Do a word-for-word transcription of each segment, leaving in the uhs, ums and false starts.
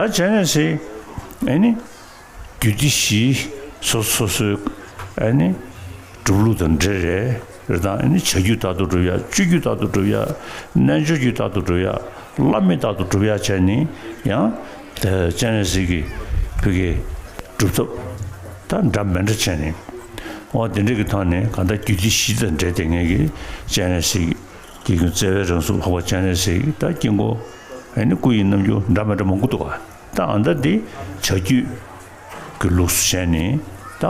ད་སྤྱན་རས་གཟིགས་ཨེ་ནི་རྒྱུད་སྡེ་བཞི་སོ་སོ་སོའི་ཨེ་ནི་སྒྲུབ་ལུགས་དང་འབྲེལ་རེད། རེད་དང་ཨེ་ནི་བྱ་རྒྱུད་ལྟར་དུ་སྒྲུབ་ཡ། སྤྱོད་རྒྱུད་ལྟར་དུ་སྒྲུབ་ཡ། རྣལ་འབྱོར་རྒྱུད་ལྟར་དུ་སྒྲུབ་ཡ། བླ་མེད་ལྟར་དུ་སྒྲུབ་ཡ་བྱས་ནི་ཡང་། ད་སྤྱན་རས་གཟིགས་ཀྱི་བོད་ཀྱི་སྒྲུབ་ཐབས་ད་འདྲ་མི་འདྲ་བྱས་ནི། འོ་དེ་འདྲ་གི་ཐོག་ནས་གང་ལྟར་རྒྱུད་སྡེ་བཞི་དང་འབྲེལ་ཏེ་ངེད་ཀྱི་སྤྱན་རས་གཟིགས་ཀྱི་བརྩེ་བའི་རང་གཟུགས་འཕགས་པ་སྤྱན་རས་གཟིགས་ད་དཀྱིལ་འཁོར་ཨེ་ནི་སྐུ་ཡི་རྣམ་འགྱུར་འདྲ་མི་འདྲ་མང་པོ་འདུག་ག། ད་ཨ་ད་འདི་བྱ་རྒྱུད་ཀྱི་ལུགས་སུ་བྱས་ནས་ད་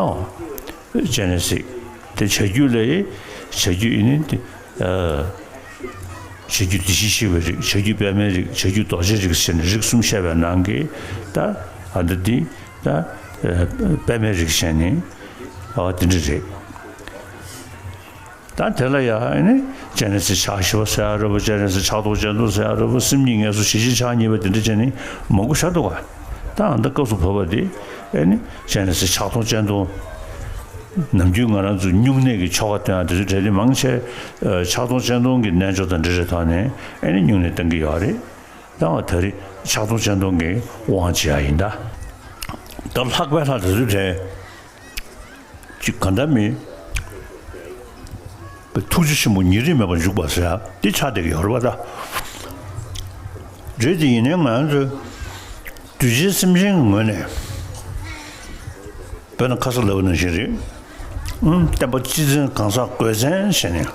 སྤྱན་རས་གཟིགས་དེ་བྱ་རྒྱུད་ལས་བྱ་རྒྱུད་ཨེ་ནི་དེ་ཨ་བྱ་རྒྱུད་བདེ་གཤེགས་ཤེས་པའི་རིགས། བྱ་རྒྱུད་པདྨའི་རིགས། བྱ་རྒྱུད་རྡོ་རྗེའི་རིགས་ཟེར་ནས་རིགས་གསུམ་བཤད་པའི་ནང་གི་ད་ཨ་ད་འདི་ད་ཨ་པདྨའི་རིགས་བྱས་ནས་ཨ་དེ་འདྲ་རེད། ད་དེ་ལ་ཡང་ཨེ་ནི་སྤྱན་རས་གཟིགས་ཕྱག་བཞི་པ་ཟེར་ཡ་རེད་པ། སྤྱན་རས་གཟིགས་ཕྱག་སྟོང་སྤྱན་སྟོང་ཟེར་ཡ་རེད་པ། སེམས་ཉིད་ངལ་གསོ་ཞི་བྱེད་ཕྱག་གཉིས་པ་དེ་འདྲ་བྱས་ནས་མང་པོ་བཞག་འདུག་ག། ད་ཨ་ད་སྐབས་སུ་བབ་པ་དེ་ཨེ་ནི་སྤྱན་རས་གཟིགས་ཕྱག་སྟོང་སྤྱན་སྟོང་། ནམ་རྒྱུན་ང་རང་ཚོ་སྨྱུང་གནས་ཀྱི་ཆོ་ག་སྟོན་ཡ་དེ་ཚོ་གྲས་དེ་མང་ཆེ་ཨ་ཕྱག་སྟོང་སྤྱན་སྟོང་གི་རྣལ་འབྱོར་དང་འབྲེལ་བའི་ཐོག་ནས་ཨེ་ནི་སྨྱུང་གནས་གཏོང་གི་ཡོད་རེད། ད་ད་རེས་ཕྱག་སྟོང་སྤྱན་སྟོང་གི་དབང་བྱེད་ཡ་ཡིན་ད། ད་ལྷག་པའི་ལྷ་དེ་ཚོ་གྲས། ཅིག་ག་འདྲ་མི། ཐུགས་རྗེ་ཆེན་པོ་ཉེ་རིང་མེད་པར་འཇུག་པ་ཟེར་ཡ་འདི་ཆགས་བསྡད་ཀྱི་ཡོད་རེད་པ་ད། རེད་དེ་ཡིན་ནའི་ང་ཚོས་གདུལ་བྱའི་སེམས་ཅན་གྱི་ངོས་ནས་དཔེར་ན་ཁ་སང་ལབ་པ་ནང་བཞིན་རེད། ཨང་བསྟན་པ་སྤྱི་མཚན་གང་ཟག་དགོས་མཚན་བྱས་ནས་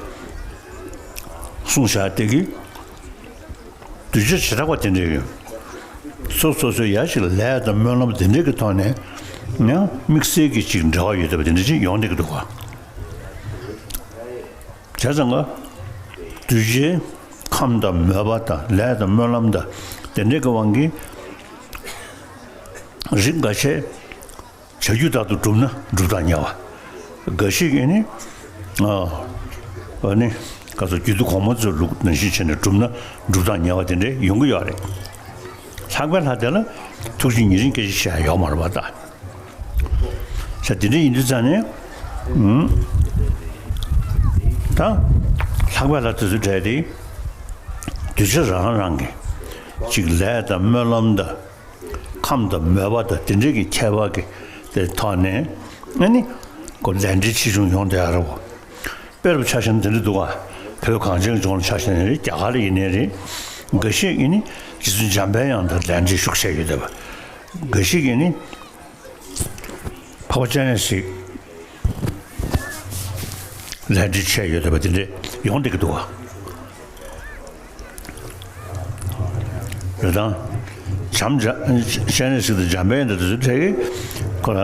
གསུངས་བཞག་བསྡད་ཀྱི། གདུལ་བྱ་བྱེ་བྲག་པ་དེ་འདྲའི་ཡོད། སོ་སོ་སོའི་ཡ་ཞིག་ལ་ལས་དང་སྨོན་ལམ་དེ་འདྲའི་གི་ཐོག་ནས་ཡང་དམིགས་བསལ་གྱི་ཅིག་འབྲེལ་བ་ཡོད་བསྡད་པ་དེ་འདྲ་ཅིག་ཡོང་བསྡད་ཀྱི་འདུག་ག། བྱས་ཙང་ག་གདུལ་བྱའི་ཁམས་དང་མོས་པ་དང་ལས་དང་སྨོན་ལམ་དང་དེ་འདྲའི་གི་དབང་གིས་རིགས་འགའ་ཤས། བྱ་རྒྱུད་ལྟར་དུ་བསྒྲུབས་ན་སྒྲུབ་རྟགས་ཉེ་བ། འགའ་ཞིག་གིས་ནི། ཨ་ནི། ག་ཚོད་རྒྱུད་སྡེ་གོང་མ་ཚོའི་ལུགས་ནང་བཞིན་བྱས་ནས་བསྒྲུབས་ན་སྒྲུབ་རྟགས་ཉེ་བ་དེ་འདྲ་ཡོང་གི་ཡོད་རེད། ལྷག་པའི་ལྷ་དེ་ལ་ཐུགས་རྗེ་ཉེ་རིང་སྐད་ཆ་བཤད་ཡ་ཡོད་མ་རེད་པ་ད། ས་དེ་འདྲ་ཡིན་དུས་ཙང་ནས། ཨུམ། ད། ལྷག་པའི་ལྷ་དེ་ཚོའི་གྲས་དེ། གདུལ་བྱ་རང་རང་གི། གཅིག་ལས་དང་སྨོན་ལམ་དང་། ཁམས་དང་མོས་པ་དང་དེ་འདྲའི་གི་ཁྱད་པར་གི་དེ་ཐོག་ནས་ཨ་ནི་ཁོ་ལས་འབྲས་ཆེ་ཆུང་ཡོང་བསྡད་ཡ་རེད་བ། དཔེ་རུ་ཆ་བཞག་ན་དེ་འདྲ་འདུག་ག། བོད་གངས་ཅན་གྱི་ལྗོངས་ལ་ཆ་བཞག་ན་རེད། རྒྱ་གར་ལ་ཡིན་ནའི་རེད། འགའ་ཤས་ཀྱིས་ནི་རྗེ་བཙུན་འཇམ་དཔལ་དབྱངས་དང་ལས་འབྲས་ཤུགས་ཆེ་ཡོད་བསྡད་པ། འགའ་ཤས་ཀྱིས་ནི། འཕགས་པ་སྤྱན་རས་གཟིགས་ལས་འབྲས་ཆེ་ཡོད་བསྡད་པ་དེ་འདྲ་ཡོང་བསྡད་ཀྱི་འདུག་ག། རེད་དང་། བྱམས་འཇམ་སྤྱན་རས་གཟིགས་དང་འཇམ་དཔལ་དང་དེ་ཚོའི་གྲས་ཀྱིས་ཁོ་ལ་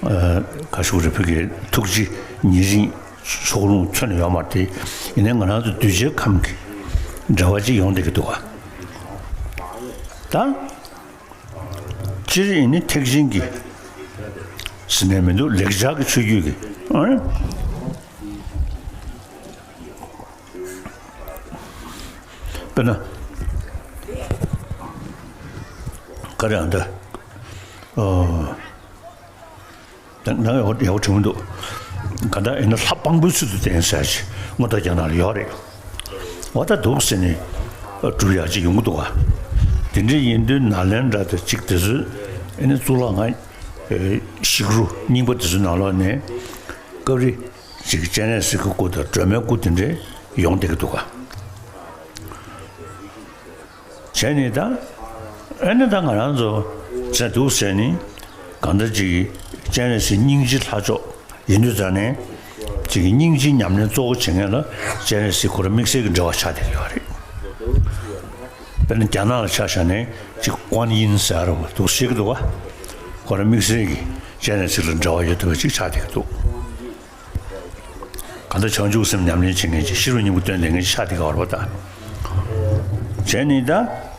ཨ་ག་ཞུ་རེད། བོད་ཀྱི་ཐུགས་རྗེ་ཉེ་རིང་ཕྱོགས་ལྷུང་ཁྱོན་ནས་ཡོད་མ་རེད་དེ། ཡིན་ནའི་ང་རང་ཚོ་གདུལ་བྱའི་ཁམས་ཀྱི་འབྲེལ་བ་ཅིག་ཡོང་བསྡད་ཀྱི་འདུག་ག། ད། སྤྱིར་ཡིན་ནི་ཐེག་ཆེན་གྱི་ཟེར་ནས་མི་འདུག་ལེགས་སྦྱར་གྱི་ཆོས་བརྒྱུད་ཀྱི་ཨ་ནི། དཔེར་ན། ག་རེ་ཨ་འདི། ཨོ། ད་ནང་ཡག་པོ་ཡག་པོ་བྲིས་མི་འདུག་ག་ད་ཡིན་ན་ལྷ་དཔང་པོའི་ཚུལ་དུ་བསྟེན་ཟེར་ཞིག་དངོས་བརྡ་རྒྱག་ནང་ལ་ཡོད་རེད། འོ་ད་འདུག་ཟེར་ནས་སྒྲུབ་ཡག་ཅིག་ཡོང་གི་འདུག་ག། དེ་འདྲ་ཡིན་དུས་ནཱ་ལེནྡྲ་དང་གཅིག་དེ་ཚོའི་ཨ་ནི་གཙུག་ལག་ཁང་ཞིག་རུ་རྙིང་པ་དེ་ཚོའི་ནང་ལོགས་ནས་སྐབས་རེ་ཅིག་སྤྱན་རས་གཟིགས་ཀྱི་སྐུ་དང་སྒྲོལ་མའི་སྐུ་དེ་འདྲ་ཡོང་བསྡད་ཀྱི་འདུག་ག། བྱས་ནས་ད། ཨ་ནི་ད་ང་རང་ཚོ་བྱས་འདུག་ཟེར་ནས་གང་ལྟར་ཅིག་སྤྱན་རས་གཟིགས་སྙིང་རྗེ་ལྷ་མཆོག་ཡིན་དུས་ཙང་ནས་ཅིག་སྙིང་རྗེའི་ཉམས་ལེན་གཙོ་བོ་བྱེད་མཁན་ལ་སྤྱན་རས་གཟིགས་ཁོ་རང་དམིགས་བསལ་གྱི་འབྲེལ་བ་ཆགས་བསྡད་ཀྱི་ཡོད་རེད། དཔེར་ན་རྒྱ་ནག་ལ་ཆ་བཞག་ནས་ཅིག་ཀོན་ཡིན་ཟེར་བ་འདུག་ཤེས་ཀྱི་འདུག་ག། ཁོ་རང་དམིགས་བསལ་གྱི་སྤྱན་རས་གཟིགས་ལ་འབྲེལ་བ་ཡོད་བསྡད་པ་ཅིག་ཆགས་བསྡད་ཀྱི་འདུག་གང་ལྟར་བྱང་ཆུབ་སེམས་ཉམས་ལེན་བྱེད་མཁན་ཅིག་ཤེས་རབ་སྙིང་པོ་སྟོན་བསྡད་མཁན་ཅིག་ཆགས་བསྡད་ཀྱི་ཡོད་རེད་པ་ད། བྱས་ནས་ད།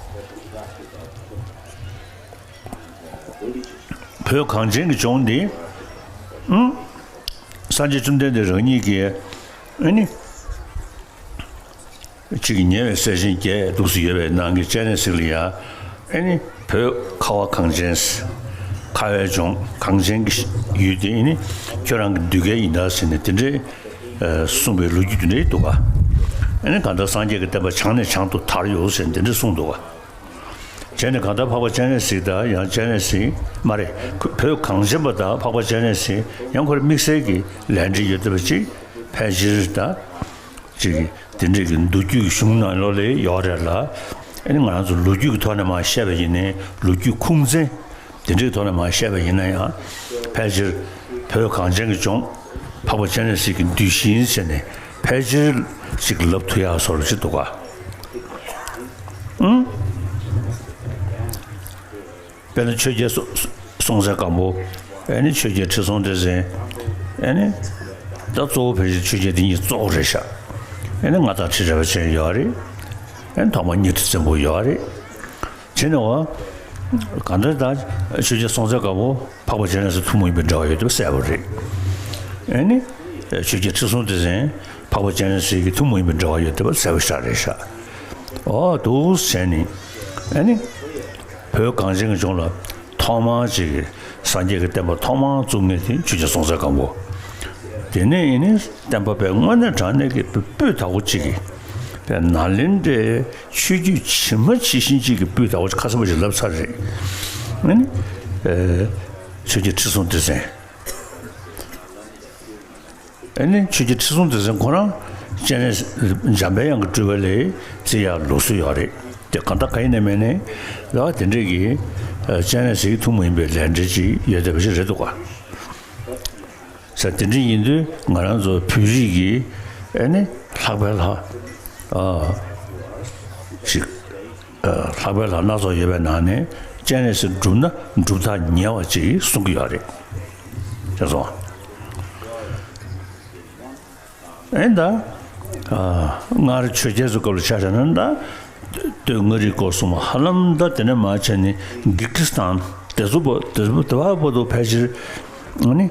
བོད་གངས་ཅན་གྱི་ལྗོངས་འདི། ཨང་། སངས་རྒྱས་བཅོམ་ལྡན་འདས་རང་ཉིད་ཀྱིས་ཨ་ནི། གཅིག་གིས་ཉེ་བའི་སྲས་ཆེན་བརྒྱད་འདུག་སེ་ཡོད་པའི་ནང་གི་སྤྱན་རས་གཟིགས་ལ་ཡ། ཨ་ནི་བོད་ཁ་བ་གངས་ཅན། ཁ་བའི་ལྗོངས་གངས་ཅན་གྱི་ཡུལ་དེ་ཨ་ནི་ཁྱོད་རང་གི་འདུལ་སྐལ་ཡིན་ད་ཟེར་ནས་དེ་འདྲའི་གསུངས་པའི་ལོ་རྒྱུས་དེ་འདྲ་འདུག་ག། ཨ་ནི་གང་ལྟར་སངས་རྒྱས་ཀྱི་བསྟན་པ་བྱང་ནས་བྱང་དུ་དར་ཡོད་ཟེར་ནས་དེ་འདྲ་གསུངས་འདུག་ག། བྱས་ དེ་ནི་གང་ལྟར་འཕགས་པ་སྤྱན་རས་གཟིགས་དང་ཡང་སྤྱན་རས་གཟིགས་མ་རེད། བོད་གངས་ཅན་པ་དང་འཕགས་པ་སྤྱན་རས་གཟིགས་ཡང་ཁོ་རེ་དམིགས་བསལ་གྱི་ལས་འབྲེལ་ཡོད་བསྡད་པ་ཅིག་ཕལ་ཆེར་ད་ཅིག་གི་དེ་འདྲས་ཀྱི་མདོ་རྒྱུད་ཀྱི་གཞུང་ནང་ལོགས་ལ་ཡོད་རེད་ལ། ཨ་ནི་ང་རང་ཚོ་ལོ་རྒྱུས་ཀྱི་ཐོག་ནས་མར་བཤད་པ་ཡིན་ནའི་ལོ་རྒྱུས་ཁུངས་བཙན་དེ་འདྲས་ཐོག་ནས་མར་བཤད་པ་ཡིན་ན་ཡང་ཕལ་ཆེར་བོད་གངས་ཅན་གྱི་ལྗོངས་འཕགས་པ་སྤྱན་རས་གཟིགས་ཀྱི་གདུལ་ཞིང་བྱས་ནས་ཕལ་ཆེར་ཅིག་ལབ་ཐུབ་ཡག་བཟོ་འདྲ་ཅིག་འདུག་ག་ཨང་། དཔེར་ན་ཆོས་རྒྱལ་སྲོང་བཙན་སྒམ་པོ། ཨ་ནི་ཆོས་རྒྱལ་ཁྲི་སྲོང་ལྡེ་བཙན། ཨ་ནི་ད་གཙོ་བོ་ཕལ་ཆེར་ཆོས་རྒྱལ་དེ་གཉིས་གཙོ་བོ་རེད་ཤག་ཨ་ནི་མངའ་བདག་ཁྲི་རལ་པ་ཅན་ཡོད་རེད། ཨ་ནི་ཐོག་མར་སྙན་ཁྲི་བཙན་པོ་ཡོད་རེད། བྱས་ནས་བ། གང་ལྟར་ད་ཆོས་རྒྱལ་སྲོང་བཙན་སྒམ་པོ་འཕགས་པ་སྤྱན་རས་གཟིགས་ཐུན་མོང་མ་ཡིན་པའི་འབྲེལ་བ་ཡོད་བསྡད་པ་གསལ་པོ་རེད། ཨ་ནི། ཆོས་རྒྱལ་ཁྲི་སྲོང་ལྡེ་བཙན་འཕགས་པ་སྤྱན་རས་གཟིགས་ཀྱི་ཐུན་མོང་མ་ཡིན་པའི་འབྲེལ་བ་ཡོད་བསྡད་པ་གསལ་པོ་ཞེ་དྲག་རེད་ཤག་འོ་འདུག་བྱས་ནས། ཨ་ནི། བོད་གངས་ཅན་གྱི་ལྗོངས་ལ་ཐོག་མར་ཅིག་སངས་རྒྱས་ཀྱི་བསྟན་པ་ཐོག་མར་བཙུགས་མཁན་དེ་ཆོས་རྒྱལ་སྲོང་བཙན་སྒམ་པོ། དེ་ནས་ཨ་ནི་བསྟན་པ་དཔེ་དངོས་གནས་དྲང་གནས་ཀྱི་སྤུས་དག་པོ་ཅིག་གི་དཔེ་ནཱ་ལེནྡྲའི་ཆོས་བརྒྱུད་ཇི་མ་ཇི་བཞིན་ཅིག་གི་སྤུས་དག་པོ་ཁ་གསལ་པོ་ཞིག་ལབ་ཚར་རེད། ཨ་ནི། ཨེ། ཆོས་རྒྱལ་ཁྲི་སྲོང་ལྡེ་བཙན། ཨ་ནི་ཆོས་རྒྱལ་ཁྲི་སྲོང་ལྡེ་བཙན་ཁོ་རང་སྤྱན་རས་འཇམ་པའི་དབྱངས་ཀྱི་སྤྲུལ་པ་ལ་བརྩི་ཡག་ལུགས་སྲོལ་ཡོད་རེད། དེ་གང་ལྟར་གང་ཡིན་ནའི་མིན་ནའི་ལ་དེ་འདྲས་ཀྱི་སྤྱན་རས་གཟིགས་ཐུན་མོང་མ་ཡིན་པའི་ལས་འབྲེལ་ཅིག་ཡོད་བསྡད་པ་ཞིག་རེད་འདུག་ག་ས་དེ་འདྲ་ཡིན་དུས་ང་རང་ཚོ་བོད་རིགས་ཀྱི་ཨ་ནི་ལྷག་པའི་ལྷ། ཨ། ཅིག་ཨ། ལྷག་པའི་ལྷ་སྣ་ཚོགས་ཡོད་པའི་ནང་ནས་སྤྱན་རས་གཟིགས་བསྒྲུབས་ན་གྲུབ་མཐའ་ཉེ་བ་ཅིག་གསུང་གི་ཡོད་རེད། ཤེས་སོང་། ཨེ་ད། ཨ། སྔར་ཆོས་རྒྱལ་ཚོའི་སྐབས་ལ་ཆ་བཞག་ན་ད། སྟོད་མངའ་རིས་སྐོར་གསུམ་ཧ་ལམ་ད་དེ་ནས་མར་བྱས་ནས་གིར་གིས་སི་ཐན་དེ་ཚོ་བ་དེ་ཚོ་དེ་བར་བར་དུ་ཕལ་ཆེར་ཨ་ནི།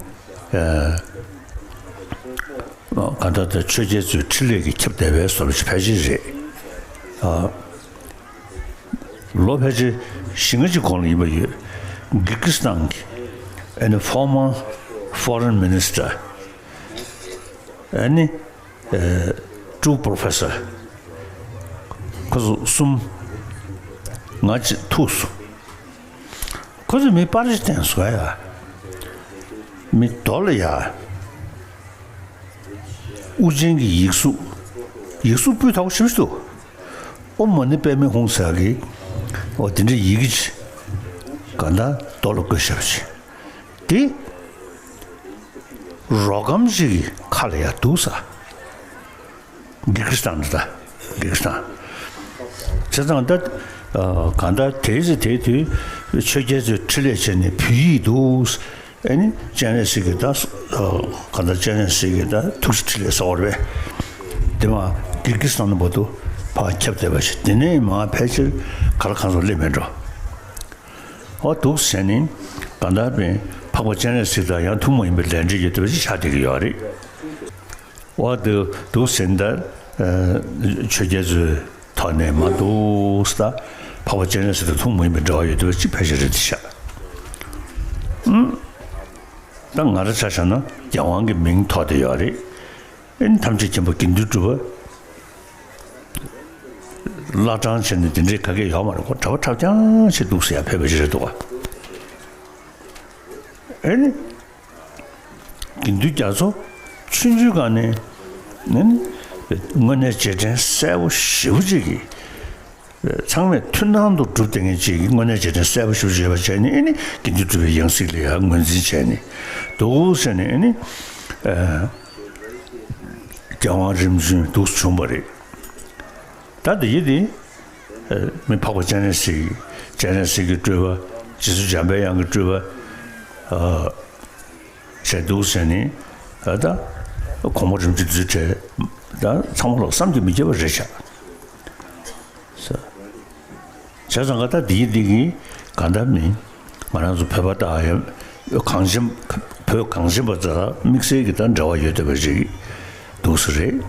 ཨ། གང་ལྟར་ད་ཆོས་རྒྱལ་ཚོའི་འཕྲིན་ལས་ཀྱིས་ཁྱབ་བསྡད་པའི་བཟོ་འདྲ་ཅིག་ཕལ་ཆེར་རེད། ཨ། ལོ་ཕལ་ཆེར་བཞི་ལྔ་ཅིག་གོང་ལ་ཡིན་པ་ཡོད། གིར་གིས་སི་ཐན་གྱི་ཨ་ནི་former foreign minister ཨ་ནི། ཨ། two professor ཁོ་ཚོ་གསུམ་ང་གཅིག་ཐུག་སོང་། ཁོ་ཚོས་མི་པར་ཅིག་བསྟན་སོང་ཡ། མི་རྡོ་ལ་ཡ། དབུ་ཅན་གྱི་ཡིག་གཟུགས། ཡིག་གཟུགས་སྤུས་དག་པོ་ཞེ་པོ་ཅིག་འདུག་ཨོཾ་མ་ཎི་པདྨེ་ཧཱུྃ་ཟེར་གི། འོ་དེ་འདྲའི་ཡི་གེ་ཅིག་གང་ལྟར་རྡོ་ལ་བརྐོས་བཞག་པ་ཅིག་དེ། རོ་སྒམ་ཅིག་གི་ཁ་ལ་ཡ་འདུག་ས། གིར་གིས་སི་ཐན་འདི་ད། གིར་གིས་སི་ཐན། བྱས་ཙང་ད། ཨ། གང་ལྟར་དེའི་ཚེ་དེའི་དུས་ཆོས་རྒྱལ་ཚོས་འཕྲིན་ལས་བྱས་ནས་བོད་ཡིག་འདུག་ཨ་ནི་སྤྱན་རས་གཟིགས་ཀྱི་ད། ཨ། གང་ལྟར་སྤྱན་རས་གཟིགས་ཀྱི་ད་ཐུགས་རྗེ་འཕྲིན་ལས་ཟེར་བ་རེད་པས། དེ་མར་གིར་གིས་སི་ཐན་བར་དུ་ཕར་ཁྱབ་བསྡད་པ་ཞིག་དེ་ནས་མར་ཕལ་ཆེར་ག་ལ་གང་སར་སླེབས་མེད་འགྲོ། འོ་འདུག་ཟེར་ནས་གང་ལྟར་པའི་འཕགས་པ་སྤྱན་རས་གཟིགས་དང་ཡང་ཐུན་མོང་མ་ཡིན་པའི་ལས་འབྲེལ་ཡོད་བསྡད་པ་ཞིག་ཆགས་བསྡད་ཀྱི་ཡོད་རེད། འོ་འདུག་འདུག་ཟེར་ནས་ད། ཨ། ཆོས་རྒྱལ་ཚོའི་ཐོག་ནས་མར་འདུག་ཟེར་ད། འཕགས་པ་སྤྱན་རས་གཟིགས་དང་ཐུན་མོང་མ་ཡིན་པའི་འབྲེལ་བ་ཡོད་བསྡད་པ་ཅིག་ཕལ་ཆེར་རེད་ཤག་ཨང་། ད་ང་རང་ཆ་བཞག་ན་རྒྱལ་དབང་གི་མིང་ཐོགས་བསྡད་ཡོད་རེད། ཨ་ནི་ཐམས་ཅད་མཁྱེན་པ་དགེ་འདུན་གྲུབ་པ། བླ་བྲང་བྱས་ནས་དེ་འདྲའི་ག་གེ་ཡོད་མ་རེད། ཁོ་གྲྭ་པ་འཁྲབ་རྐྱང་བྱས་འདུག་ཟེར་ཡ་ཕེབས་པ་ཞིག་རེད་འདུག་ག་ཨ་ནི། དགེ་འདུན་རྒྱ་མཚོ་ཆུང་ཆུང་སྒང་ནས་ནི་དངོས་གནས་རྗེས་དྲན་གསལ་པོ་ཞེ་པོ་ཅིག་གིས། ཚང་མས་མཐུན་སྣང་དུ་གྲུབ་བསྡད་མཁན་ཅིག་གིས་དངོས་གནས་རྗེས་དྲན་གསལ་པོ་ཞེ་པོ་ཅིག་ཡོད་པ་བྱས་ནས་ཨ་ནི་དགེ་འདུན་གྲུབ་པའི་ཡང་སྲིད་ལ་ཡང་ངོས་འཛིན་བྱས་ནས་འདུག་ཟེར་ནས་ཨ་ནི། ཨ། རྒྱལ་དབང་རིམ་བྱོན་འདུག་བྱུང་བ་རེད། ད་འདི་ཡི་འདི། ཨ། མི་འཕགས་པ་སྤྱན་རས་གཟིགས། སྤྱན་རས་གཟིགས་ཀྱི་སྤྲུལ་པ། རྗེ་བཙུན་འཇམ་པའི་དབྱངས་ཀྱི་སྤྲུལ་པ། ཨ། བྱས་འདུག་ཟེར་ནས། ཨ། ད་གོང་མ་རིམ་བྱོན་རྫུ་འཕྲུལ། ད་ཚང་མ་ལོག་བསམ་གྱིས་མི་ཁྱབ་པ་རེད་ཤག་བྱས་ཙང་ག་ད་འདི་ཡི་འདི་གིས་གང་ལྟར་མིན། ང་རང་ཚོ་བོད་པ་དང་ཡང་གངས་ཅན། བོད་གངས་ཅན་པ་དང་དམིགས་བསལ་གྱི་ད་འབྲེལ་བ་ཡོད་བསྡད་པ་ཞིག་འདུག་ས་རེད།